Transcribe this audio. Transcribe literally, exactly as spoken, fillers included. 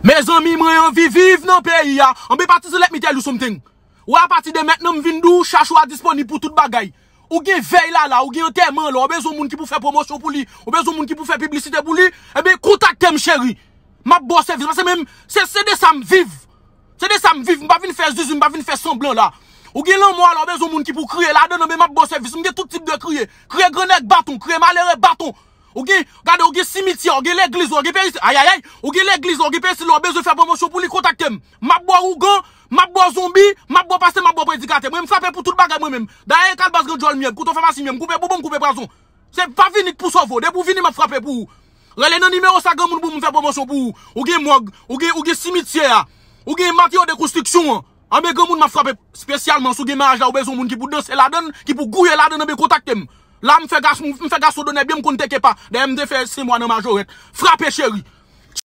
Mezanmi, mwen anvi viv nan peyi a. Anben, pati se let mi tell you something. Ou a pati de mentnan m vin di w chach ou a disponib pou tout bagay. Ou gen vèy la la, ou gen antèman la, ou bezwen moun ki pou fè pwomosyon pou li, ou bezwen moun ki pou fè piblisite pou li, enben kontakte m cheri. M ap ba w sèvis, paske menm se, se de sa m viv. Se de sa m viv, m pa vin fè zuzu, m pa vin fè sanblan la. Ou gen lanmò la, ou bezwen moun ki pou kriye ladan, enben m ap ba w sèvis. M gen tout tip de kriye. Kriye grannèg baton, kriye malere baton. Ou gen, gade, ou gen simityè, ou gen legliz, ou gen peristil, ayayay, ou gen legliz, ou gen peristil, ou bezwen fè pwomosyon pou li, kontakte m. M ap ba w ougan, m ap ba w zonbi, m ap ba w pastè, m ap ba w predikatè. Mwen, m frape pou tout bagay mwen menm. Dayè, e kalbas gran djòl m ye, m kouto famasi m ye, m koupe boubon, m koupe prazon. Se pa vini k pou sove w, depi w vini, m ap frape pou ou. Rele nan nimewo sa, granmoun, pou m fè pwomosyon pou ou. Ou gen mòg, ou gen, ou gen simityè a, ou gen materyo de konstriksyon an. Anben, granmoun, m ap frape espesyalman si w gen maryaj la, ou bezwen moun ki pou danse ladan l, ki pou gouye ladan l, anben kontakte m. La, m fè gason, m fè gason donè byen, m konn teke pa. Dayè, m te fè senk mwa nan Majorèt. Frape, cheri.